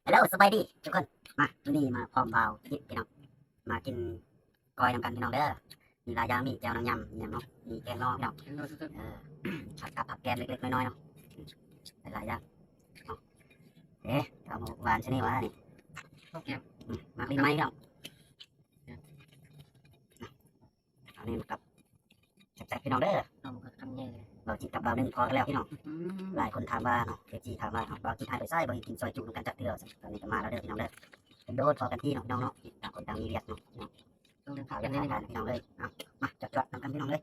ເຮັລໂລ ສະບາຍດີທຸກຄົນ. ມາ ມື້ນີ້ມາພ້ອມບ່າວຈິດພີ່ນ້ອງ ມາກິນກ້ອຍນຳກັນພີ່ນ້ອງເດີ. ມີຫຼາຍຢ່າງ ມີແຈ່ວນາງຍຳ ມີຫຍັງເນາະ ມີແກງໜໍ່ພີ່ນ້ອງ ເອີ ຜັກກັບຜັກແກມເລັກໆນ້ອຍໆເນາະ ຫຼາຍໆຢ່າງເນາະ. ເອີ ເອົາໝາກຫວານຊະນີ້ຫວານີ້ ໝາກລິ້ນໄມ້ພີ່ນ້ອງ. ອັນນີ້ມາກັບແຊບໆພີ່ນ້ອງເດີ. ເອົາມາກັບຄຳໃຫຍ່ເລີຍ ບ່າວຈິດກັບບ່າວໜຶ່ງພໍກັນແລ້ວພີ່ນ້ອງ. ອືມ ຫຼາຍຄົນຖາມວ່າເນາະ ເອັຟຊີຖາມວ່າ ເອົ້າ ບ່າວຈິດຫາຍໄປໃສ ບໍ່ເຫັນກິນຊອຍຈຸນຳກັນຈັກເທື່ອ. ຕອນນີ້ກໍມາແລ້ວເດີພີ່ນ້ອງເດີ ໂດນພໍກັນທີເນາະພີ່ນ້ອງເນາະ ຕ່າງຄົນຕ່າງມີວຽກເນາະ. ຕ້ອງເດີນທາງກັນນິດໜຶ່ງພີ່ນ້ອງເອີຍ. ເອົາ ມາຈວດໆນຳກັນພີ່ນ້ອງເອີຍ.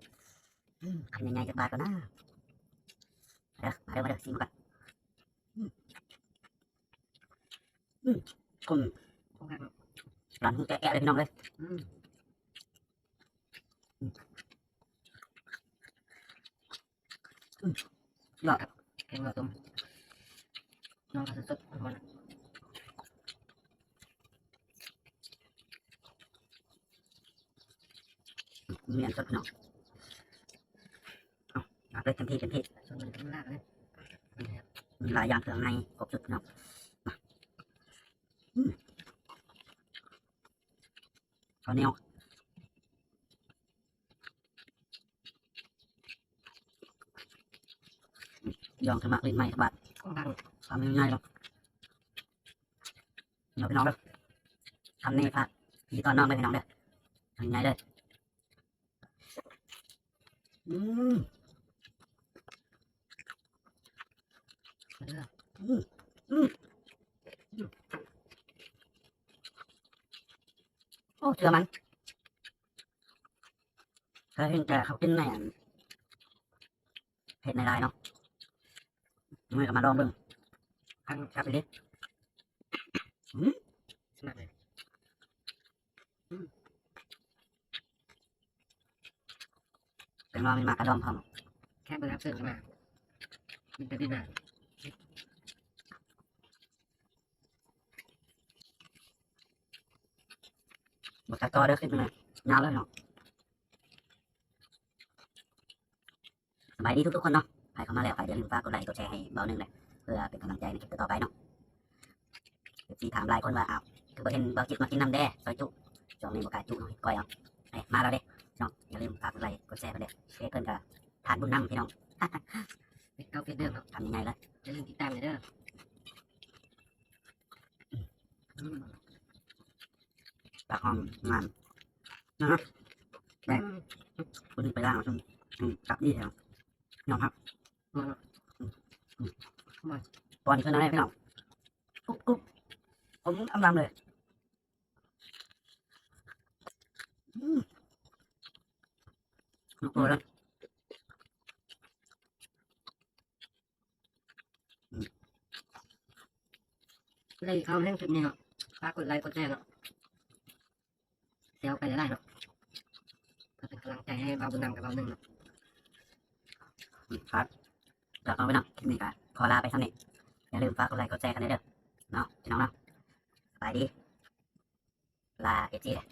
ອືມ ຄຳໃຫຍ່ໆຈັກບາດກ່ອນນະ. ເດີ ມາເດີ ມາເດີ ຊີມກ່ອນ. ອືມ ອືມ ຄົນ ຄົນແທ້ເນາະ ລັນຫູແກະໆເລີຍພີ່ນ້ອງເອີຍ. ອືມ ອືມ ອືມ ຍອດ ແກງໜໍ່ຕົ້ມ ໜໍ່ສົດໆ ຮ້ອນໆ. ມີອັນສົດເນາະ ເອົາ ເອົາໄປເຕັມທີ່ເຕັມທີ່ ສ່ວນມັນກໍລາກເລີຍ ມີຫຼາຍຢ່າງ ເຄື່ອງໃນຄົບຊຸດເນາະ. ອືມ ເຂົ້າໜຽວ ຢອງສະໝາກຫຼິ້ນໃໝ່ສະບາດ ຄຳໃຫຍ່ໆເນາະ. ເດີພີ່ນ້ອງເດີ ຄຳນີ້ຝາກພີ່ຕ້ອນນ້ອງເດີພີ່ນ້ອງເດີ ຄຳໃຫຍ່ເລີຍ. ອືມ ອືມ ອືມ ໂອ້ ເຈື່ອມັນ ເຄີຍເຫັນແຕ່ເຂົາກິນໃນອັນ ເຮັດໃນລາຍເນາະ ມື້ນີ້ກໍມາລອງເບິ່ງ ຄັນແຊບອີ່ຫຼີ. ອືມ ສະໝັກເລີຍ. ອືມ ແກງໜໍ່ມີໝາກກະດອມພ້ອມ ແຄບເບິ່ງຮັບເຊີນເຂົ້າມາ ກິນໄປກິນມາ. ບໍ່ຕັດຕໍ່ເດີ ຄລິບນີ້ຍາວເລີຍເນາະ. ສະບາຍດີທຸກໆຄົນເນາະ ໃຜເຂົ້າມາແລ້ວກໍຢ່າລືມຝາກກົດໄລກົດແຊໃຫ້ບ່າວໜຶ່ງເດີ ເພື່ອເປັນກຳລັງໃຈໃນຄລິບຕໍ່ໆໄປເນາະ. ເອັຟຊີຖາມຫຼາຍຄົນວ່າ ອ້າວ ຄືບໍ່ເຫັນບ່າວຈິດມາກິນນຳແດ່ ຊອຍຈຸ ຊ່ວງນີ້ບໍ່ກ້າຈຸເນາະ ເຮັດກ້ອຍເອົາ. ເອີ ມາແລ້ວເດ້ເນາະ ຢ່າລືມຝາກກົດໄລກົດແຊເພິ່ນເດີ ເພາະເພິ່ນກໍທານບຸນນຳພີ່ນ້ອງ. ເປັດເກົ່າເປັດເດີມເນາະ ຄຳໃຫຍ່ໆເລີຍ ຢ່າລືມຕິດຕາມເດີ. ອືມ ປາກຫອມງາມນະ ໄດ້ ອືມ ຄົນໄປລ້າງເອົາ ອືມ ຈັບດີແທ້ ຍອມຮັບ ອືມ ອືມ ອືມ ປ້ອນເພິ່ນເອົາໄດ້ພີ່ນ້ອງ ກຸບໆ ຂົມອຳລຳເລີຍ. ອືມ ລູກໂຕແລ້ວ ອືມ ໄດ້ຄວາມແຮງຄລິບນີ້ເນາະ ຝາກກົດໄລກົດແຊເນາະ ແຊໄປຫຼາຍໆເນາະ ເພື່ອເປັນກຳລັງໃຈໃຫ້ບ່າວບຸນນຳກັບບ່າວໜຶ່ງເນາະ. ອືມ ຄັບ ດຽວເອົາໄວ້ເນາະ ຄລິບນີ້ກໍຂໍລາໄປສ່ຳນີ້ ຢ່າລືມຝາກກົດໄລກົດແຊກັນເດີເນາະ ພີ່ນ້ອງເນາະ. ສະບາຍດີ ລາເອັຟຊີເດີ.